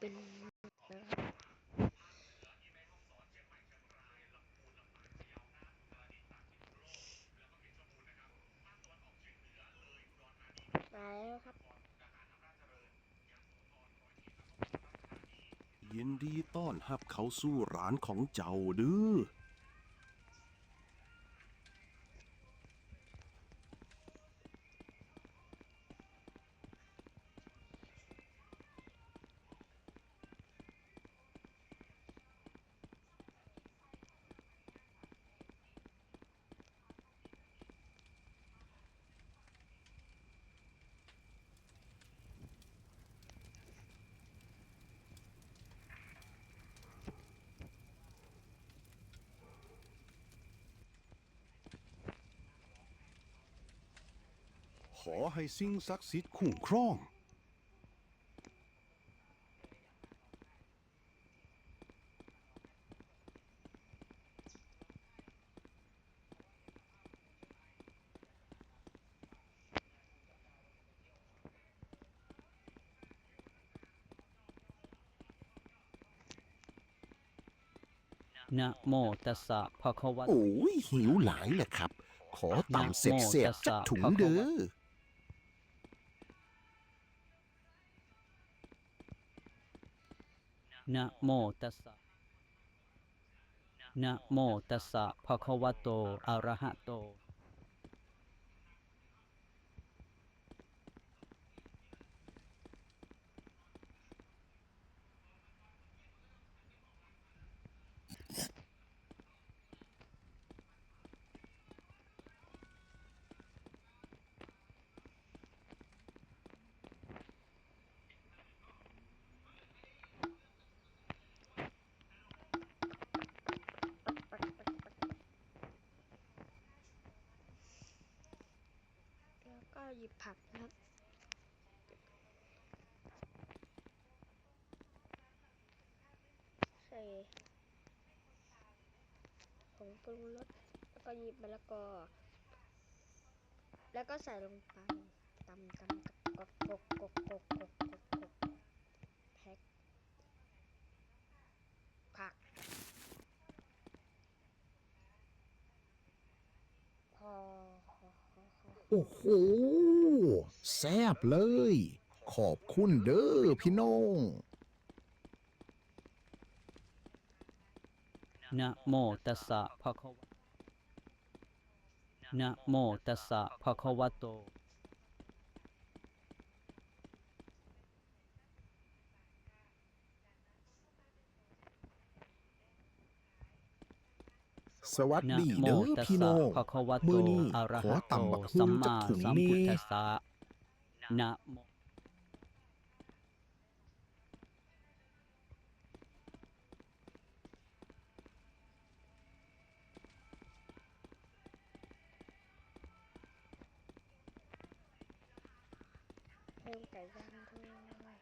เป็น มาแล้วครับ ยินดีต้อนรับเข้าสู่ร้านของเจ้าเด้อ ขอให้สิ่งศักดิ์สิทธิ์คุ้มครอง นะโมตัสสะภะคะวะ โอ้ย หิวหลายแหละครับ ขอตำแซ่บๆ จักถุงเด้อ นะโมตัสสะ นะโมตัสสะภะคะวะโต อะระหะโต แล้วก็หยิบผักนะครับ ใส่ผงปรุงรส แล้วก็หยิบมะละกอ แล้วก็ใส่ลงไป ตำๆ กกๆ แพ็ค ผัก โอ้โห แซ่บเลย ขอบคุณเด้อพี่น้อง นะโมตัสสะภะคะวะ นะโมตัสสะภะคะวะโต สวัสดีเด้อพี่น้อง มื้อนี้ขอตำบักหุ่งจักถุงแหน่ นะโม เพิ่มไก่ย่างด้วย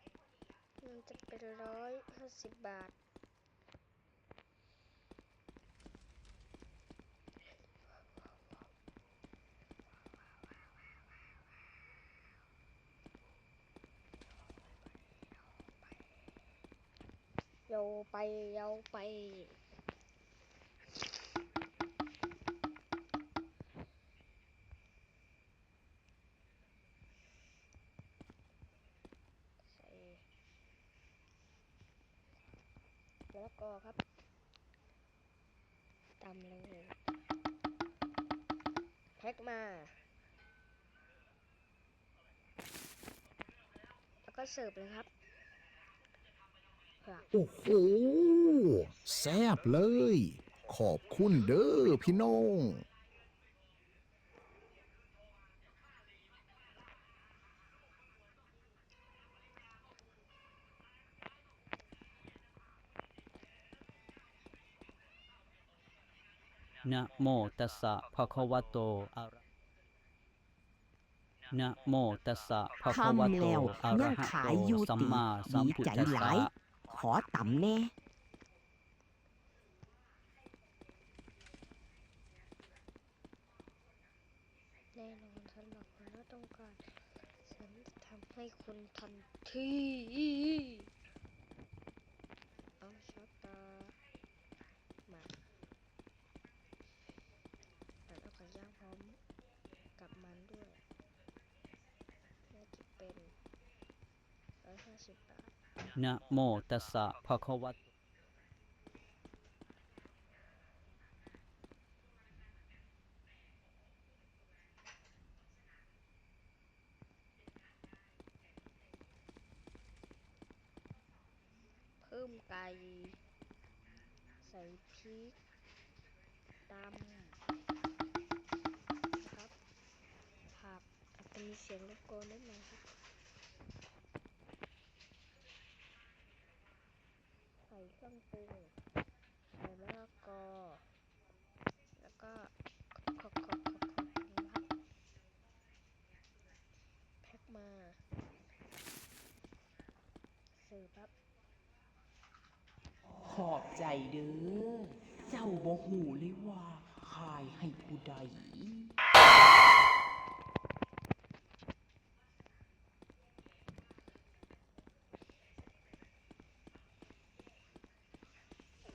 มันจะเป็นร้อยห้าสิบบาท ยาวไป ยาวไป ใส่มะละกอครับ ตำเลย แพ็คมา แล้วก็เสิร์ฟเลยครับ โอ้โห แซ่บเลย ขอบคุณเด้อพี่น้อง นะโมตัสสะภะคะวะโต อะระ นะโมตัสสะภะคะวะโต อะระหะโต สัมมาสัมพุทธัสสะ ขอตำแหน่ แน่นอนสำหรับคนที่ต้องการ ฉันจะทำให้คุณทันที ນະໂມຕັດສະ ພະຄະວະ ເພີ່ມໄກ່ ໃສ່ພິກ ຕຳ ຄັບ ຜັກ ອາດຈະມີສຽງລົບກວນເລັກນ້ອຍຄັບ ໃສ່ເຄື່ອງປຸງ ໃສ່ມະລະກອ ແລ້ວກໍຂອກໆໆໆນີ້ຄັບ ແພັກມາເສີບຄັບ. ຂອບໃຈເດີ້ ເຈົ້າບໍ່ຮູ້ເລີຍວ່າຂາຍໃຫ້ຜູ້ໃດ.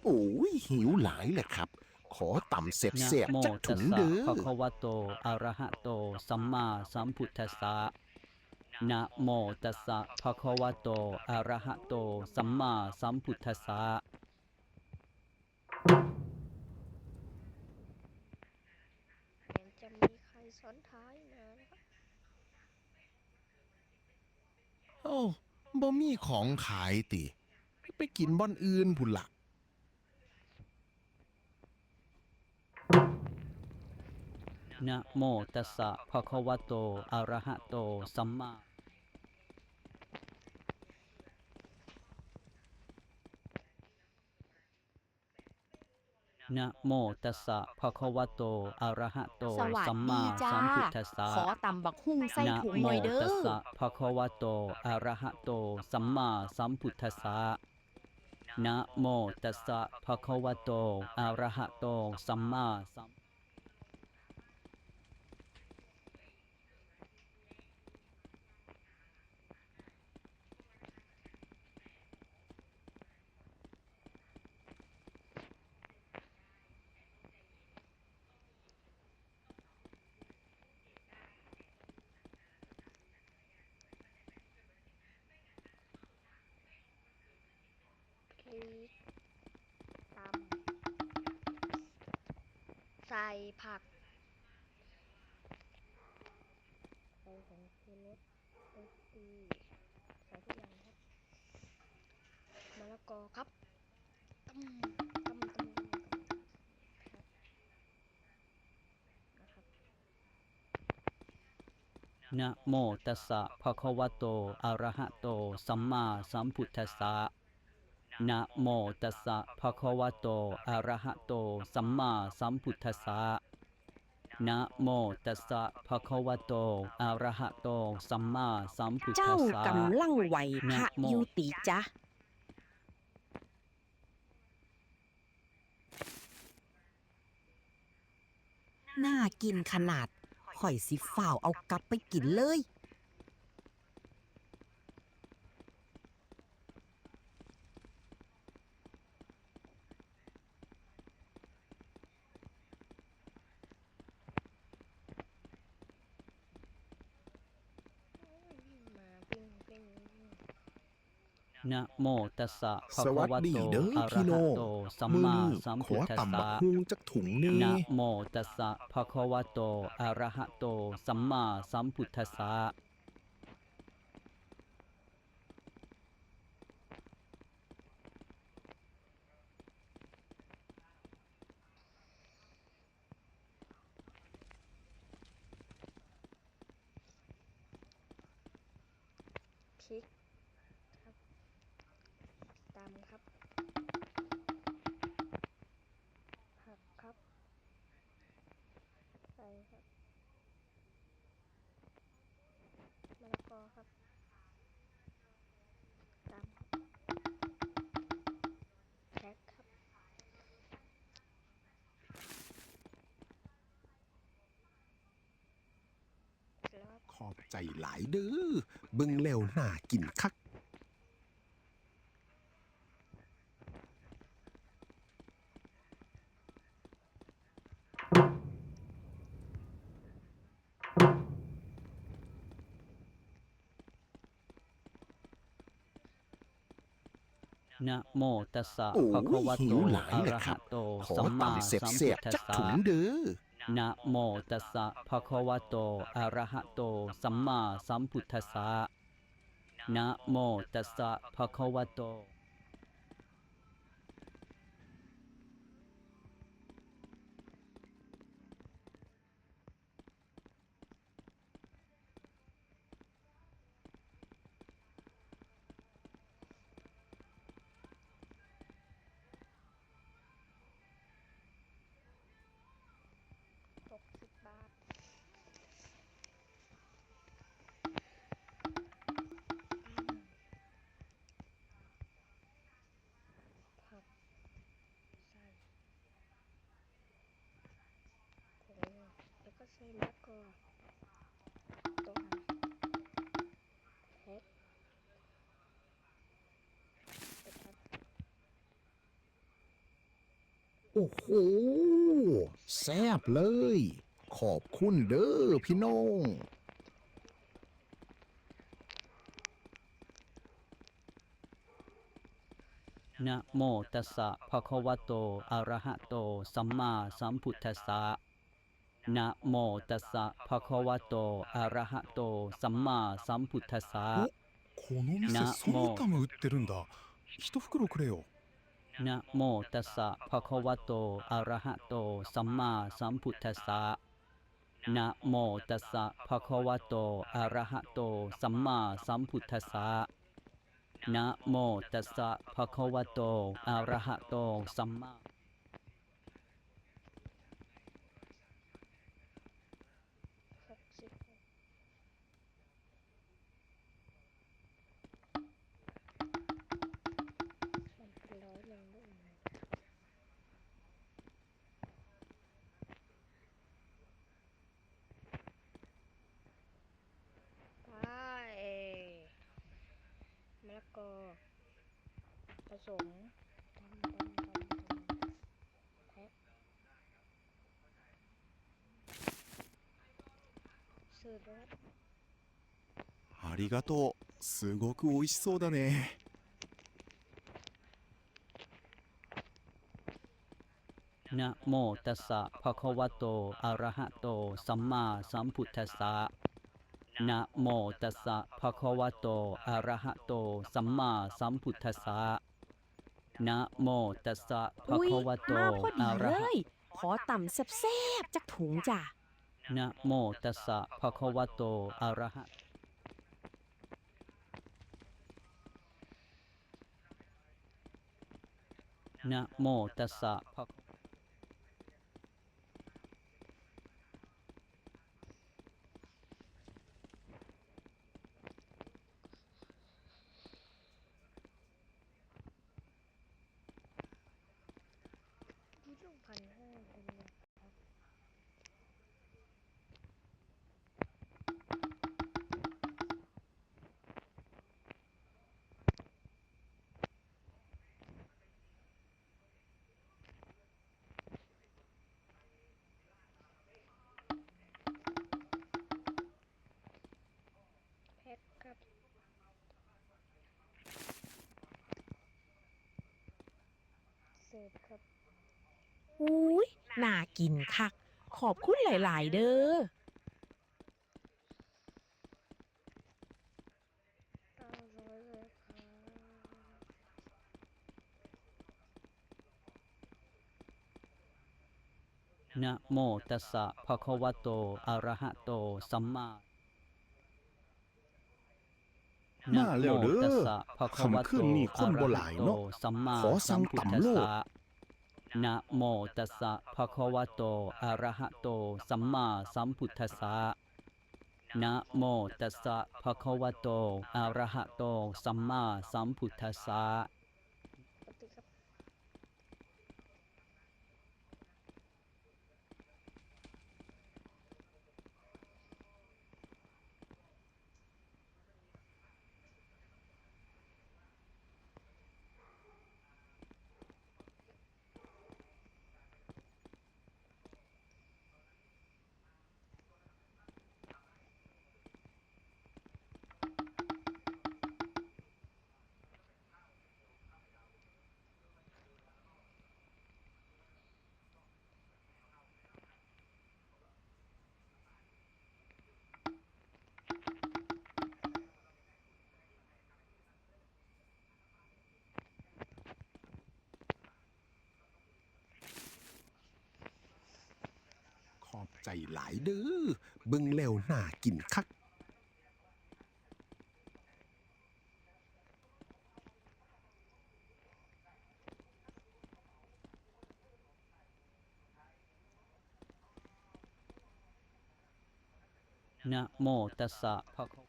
ໂອ້ຍ ຫິວຫຼາຍແຫຼະຄັບ ຂໍຕຳແຊບໆຈັກຖົງເດີ້. ນະໂມຕັດສະ ພະຄະວະໂຕ ອະລະຫະໂຕ ສຳມາສຳພຸດທັດສະ. ນະໂມຕັດສະ ພະຄະວະໂຕ ອະລະຫະໂຕ ສຳມາສຳພຸດທັດສະ. ແມ່ນຈະມີໄຂ່ຊ້ອນທ້າຍນະ. ໂອ້ ບໍ່ມີຂອງຂາຍຕິ? ໄປກິນບ່ອນອື່ນພຸ້ນລະ. ນະໂມຕັດສະ ພະຄະວະໂຕ ອະລະຫະໂຕ ສຳມາ ນະໂມຕັດສະ ພະຄະວະໂຕ ອະລະຫະໂຕ ສຳມາສຳພຸດທັດສະ. ຂໍຕຳບັກຫຸ່ງໃສ່ຖົງໜ່ອຍເດີ້. ນະໂມຕັດສະ ພະຄະວະໂຕ ອະລະຫະໂຕ ສຳມາສຳພຸດທັດສະ. ນະໂມຕັດສະ ພະຄະວະໂຕ ອະລະຫະໂຕ ສຳມາສຳ ພລິກ ຕຳ ໃສ່ຜັກ ໃສ່ຜົງຊູລົດ ໂຣຕີ ໃສ່ທຸກຢ່າງຄັບ ມະລະກອຄັບ ຕຳ ຕຳ ຕຳ ຕຳ ຕຳ ນະໂມຕັດສະ ພະຄະວະໂຕ ອະລະຫະໂຕ ສຳມາສຳພຸດທັດສະ. ນະໂມຕັດສະ ພະຄະວະໂຕ ອະລະຫະໂຕ ສຳມາສຳພຸດທັດສະ. ນະໂມຕັດສະ ພະຄະວະໂຕ ອະລະຫະໂຕ ສຳມາສຳພຸດທັດສະ. ເຈົ້າກຳລັງໄຫວ້ພະຢູ່ຕິຈະ? ໜ້າກິນຂະໜາດ, ຂ້ອຍຊິຟ້າວເອົາກັບໄປກິນເລີຍ. ນະໂມຕັດສະ ພະຄະວະໂຕ ອະລະຫະໂຕ ສຳມາສຳພຸດທັດສະ. ນະໂມຕັດສະ ພະຄະວະໂຕ ອະລະຫະໂຕ ສຳມາສຳພຸດທັດສະ. ພິກຄັບ ຕຳຄັບ ຜັກຄັບ ໃສ່ຄັບ ມະລະກອຄັບ ຕຳ ແພັກຄັບ. ຂອບໃຈຫຼາຍເດີ້ ເບິ່ງແລ້ວໜ້າກິນຄັກ. ນະໂມຕັດສະ ໂອ້ຍ ພະຄະວະໂຕ ຫິວຫຼາຍແຫຼະຄັບ ອະລະຫະໂຕ ຂໍຕຳແຊບໆຈັກຖົງເດີ. ນະໂມຕັດສະ ພະຄະວະໂຕ ອະລະຫະໂຕ ສຳມາສຳພຸດທັດສະ. ນະໂມຕັດສະ ພະຄະວະໂຕ. ຫົກສິບບາດ. ອືມ ຜັກໃສ່ ແລ້ວກໍໃສ່ມະລະກອ ຕົ້ມ ເຮັດ ໂອ້ໂຫ ແຊບເລີຍ ຂອບຄຸນເດີພີ່ນ້ອງ. ນະໂມຕັດສະ ພະຄະວະໂຕ ອະລະຫະໂຕ ສຳມາສຳພຸດທັດສະ. ນະໂມຕັດສະ ພະຄະວະໂຕ ອະລະຫະໂຕ ສຳມາສຳພຸດທັດສະ. お、この店、なも、ソータム売ってるんだ。一袋くれよ。 ນະໂມຕັດສະ ພະຄະວະໂຕ ອະລະຫະໂຕ ສຳມາສຳພຸດທັດສະ. ນະໂມຕັດສະ ພະຄະວະໂຕ ອະລະຫະໂຕ ສຳມາສຳພຸດທັດສະ. ນະໂມຕັດສະ ພະຄະວະໂຕ ອະລະຫະໂຕ ສຳມາ ມັນເປັນຮ້ອຍໜຶ່ງລູກ. ໄປ ມະລະກອ ປະສົມ ຕຳ ຕຳ ຕຳ ຕຳ ແທະ ເສີບແລ້ວ. ありがとう。すごく美味しそうだね。 ນະໂມຕັດສະ ພະຄະວະໂຕ ອະລະຫະໂຕ ສຳມາສຳພຸດທັດສະ. ນະໂມຕັດສະ ພະຄະວະໂຕ ອະລະຫະໂຕ ສຳມາສຳພຸດທັດສະ. ນະໂມຕັດສະ ພະຄະວະໂຕ ອະລະຫະ ອຸຍ ມາພໍດີເລີຍ ຂໍຕຳແຊບໆຈັກຖົງຈ້າ. ນະໂມຕັດສະ ພະຄະວະໂຕ ອະລະຫະ ນະໂມຕັດສະ ພະ ເຜັດຄັບ ເສີບຄັບ. ອຸ້ຍ ໜ້າກິນຄັກ ຂອບຄຸນຫຼາຍໆເດີ້. ເກົ້າຮ້ອຍເລີຍຄ່ະ. ນະໂມຕັດສະ ພະຄະວະໂຕ ອະລະຫະໂຕ ສຳມາ ມາແລ້ວເດີ້. ນະໂມຕັດສະ ພະຄະວະໂຕ ຄ່ຳຄືນນີ້ຄົນບໍ່ຫຼາຍເນາະ. ອະລະຫະໂຕ ສຳມາສຳພຸດທັດສະ. ຂໍສັ່ງຕຳໂລດ. ນະໂມຕັດສະ ພະຄະວະໂຕ ອະລະຫະໂຕ ສຳມາສຳພຸດທັດສະ. ນະໂມຕັດສະ ພະຄະວະໂຕ ອະລະຫະໂຕ ສຳມາສຳພຸດທັດສະ. ຫຼາຍເດີ້ ເບິ່ງແລ້ວໜ້າກິນຄັກ. ນະໂມຕັດສະພະຄະ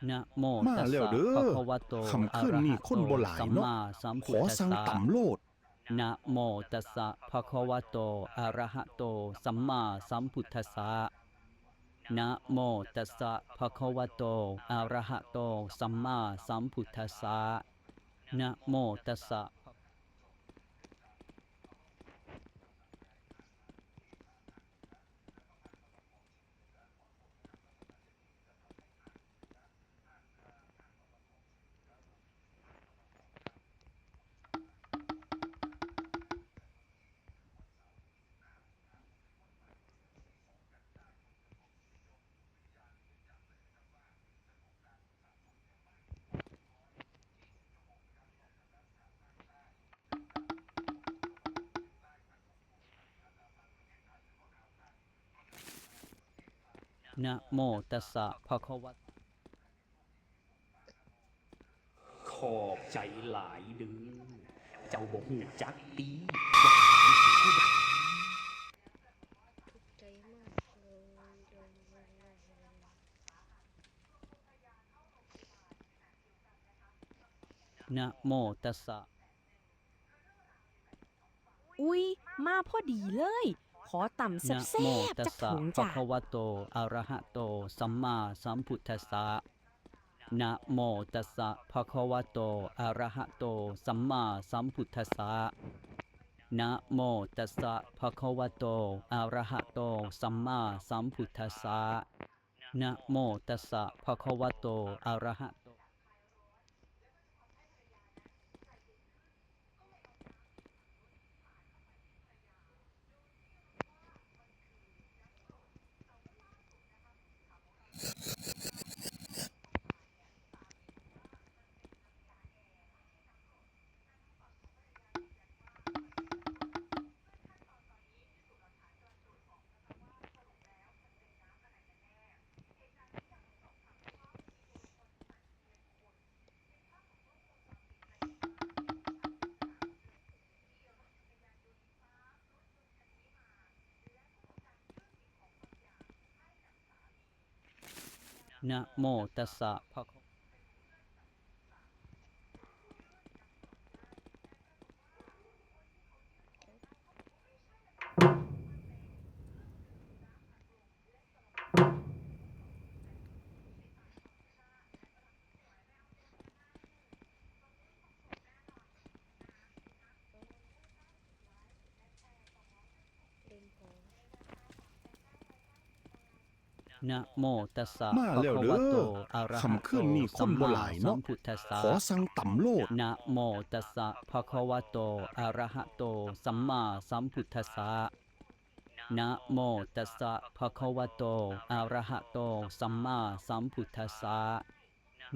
ນະໂມຕັດສະພະຄະວະໂຕ ອະຣະຫະໂຕ ສຳມາສຳພຸດທັດສະ ມາແລ້ວເດີ້ ຄ່ຳຄືນນີ້ຄົນບໍ່ຫຼາຍເນາະ ຂໍສັ່ງຕຳໂລດ. ນະໂມຕັດສະພະຄະວະໂຕ ອະຣະຫະໂຕ ສຳມາສຳພຸດທັດສະ ນະໂມຕັດສະພະຄະວະໂຕ ອະຣະຫະໂຕ ສຳມາສຳພຸດທັດສະ ນະໂມຕັດສະ. ນະໂມຕັດສະພະຄະວະ ຂອບໃຈຫຼາຍເດີ້ ເຈົ້າບໍ່ຮູ້ຈັກຕິ ວ່າຂ້າເປັນຜູ້ໃດ. ນະໂມຕັດສະ ອຸຍ ມາພໍດີເລີຍ ຂໍຕຳແຊບໆຈັກຖົງຈ້າ. ນະໂມຕັດສະພະຄະວະໂຕ ອະຣະຫະໂຕ ສຳມາສຳພຸດທັດສະ ນະໂມຕັດສະພະຄະວະໂຕ ອະຣະຫະໂຕ ສຳມາສຳພຸດທັດສະ ນະໂມຕັດສະພະຄະວະໂຕ ອະຣະຫະໂຕ ສຳມາສຳພຸດທັດສະ ນະໂມຕັດສະພະຄະວະໂຕ ອະຣະຫະໂຕ ນະໂມຕັດສະພະຄະ ນະໂມຕັດສະ ມາແລ້ວເດີ້ ພະຄະວະໂຕ ອະຣະຫະໂຕ ຄ່ຳຄືນນີ້ຄົນບໍ່ຫຼາຍເນາະ ສຳມາສຳພຸດທັດສະ ຂໍສັ່ງຕຳໂລດ. ນະໂມຕັດສະ ພະຄະວະໂຕ ອະຣະຫະໂຕ ສຳມາສຳພຸດທັດສະ. ນະໂມຕັດສະ ພະຄະວະໂຕ ອະຣະຫະໂຕ ສຳມາສຳພຸດທັດສະ.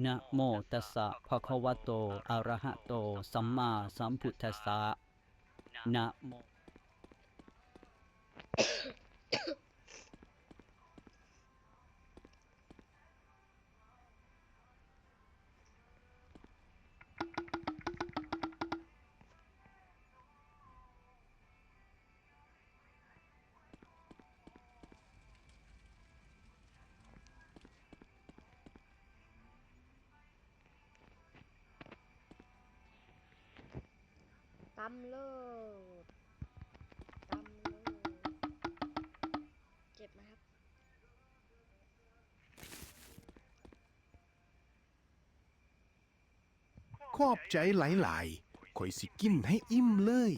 ນະໂມຕັດສະ ພະຄະວະໂຕ ອະຣະຫະໂຕ ສຳມາສຳພຸດທັດສະ. ນະໂມ. ຕຳໂລດ ຕຳໂລດ ເກັບມາ. ຂອບໃຈຫຼາຍໆ ຂ້ອຍຊິກິນໃຫ້ອີ່ມເລີຍ.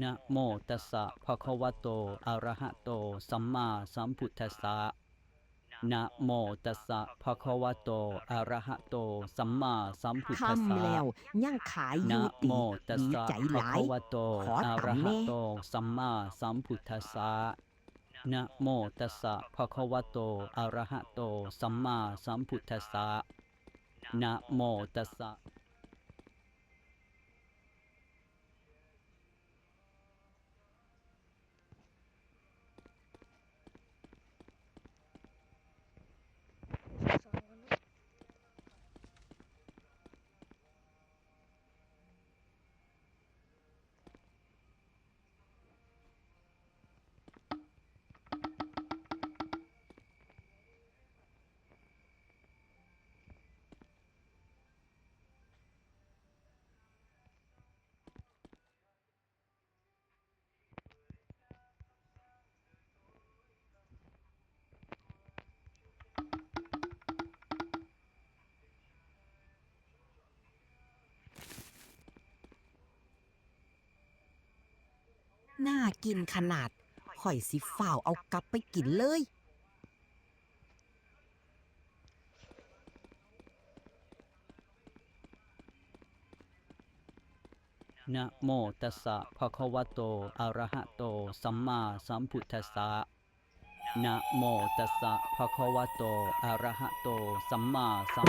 ນະໂມຕັດສະ ພະຄະວະໂຕ ອະຣະຫະໂຕ ສຳມາສຳພຸດທັດສະ. ນະໂມຕັດສະ ພະຄະວະໂຕ ອະຣະຫະໂຕ ສຳມາສຳພຸດທັດສະ. ຄ່ຳແລ້ວຍັງຂາຍຢູ່ຕິ? ດີໃຈຫຼາຍ ຂໍຕຳແດ່. ນະໂມຕັດສະ ພະຄະວະໂຕ ອະຣະຫະໂຕ ສຳມາສຳພຸດທັດສະ. ນະໂມຕັດສະ ພະຄະວະໂຕ ອະຣະຫະໂຕ ສຳມາສຳພຸດທັດສະ ນະໂມຕັດສະ. ໜ້າກິນຂະໜາດ, ຂ້ອຍຊິຟ້າວເອົາກັບໄປກິນເລີຍ. ນະໂມຕັດສະ ພະຄະວະໂຕ ອະຣະຫະໂຕ ສຳມາສຳພຸດທັດສະ ນະໂມຕັດສະ ພະຄະວະໂຕ ອະຣະຫະໂຕ ສຳມາສຳ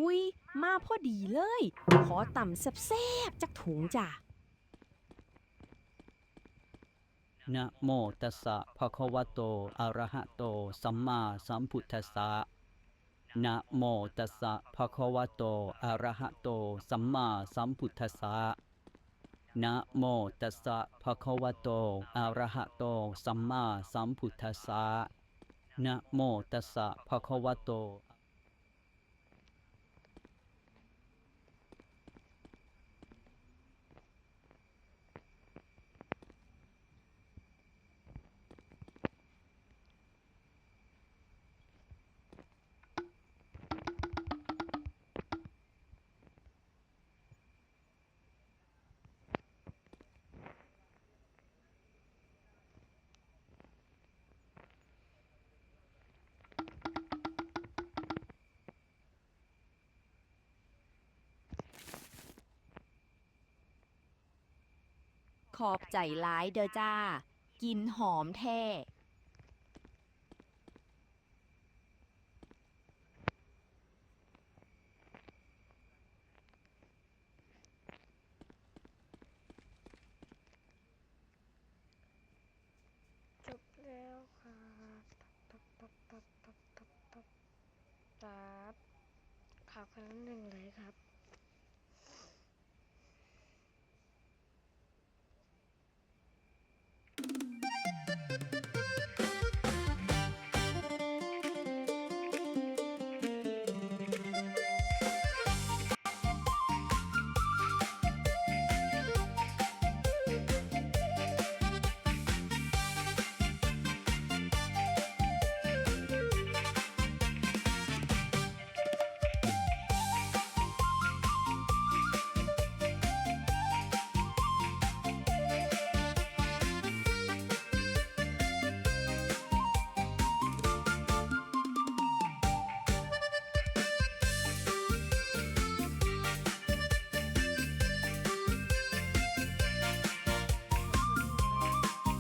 ອຸຍ ມາພໍດີເລີຍ, ຂໍຕຳແຊບໆຈັກຖົງຈ້າ. ນະໂມຕັດສະ ພະຄະວະໂຕ ອະຣະຫະໂຕ ສຳມາສຳພຸດທັດສະ ນະໂມຕັດສະ ພະຄະວະໂຕ ອະຣະຫະໂຕ ສຳມາສຳພຸດທັດສະ ນະໂມຕັດສະ ພະຄະວະໂຕ ອະຣະຫະໂຕ ສຳມາສຳພຸດທັດສະ ນະໂມຕັດສະ ພະຄະວະໂຕ. ຂອບໃຈຫຼາຍເດີຈ້າ, ກິ່ນຫອມແທ້. ຈົບແລ້ວຄັບ ຕັບ ຕັບ ຕັບ ຕັບ ຕັບ ຕັບ ຕັບ ຂໍຄະແນນໜຶ່ງເລີຍຄັບ.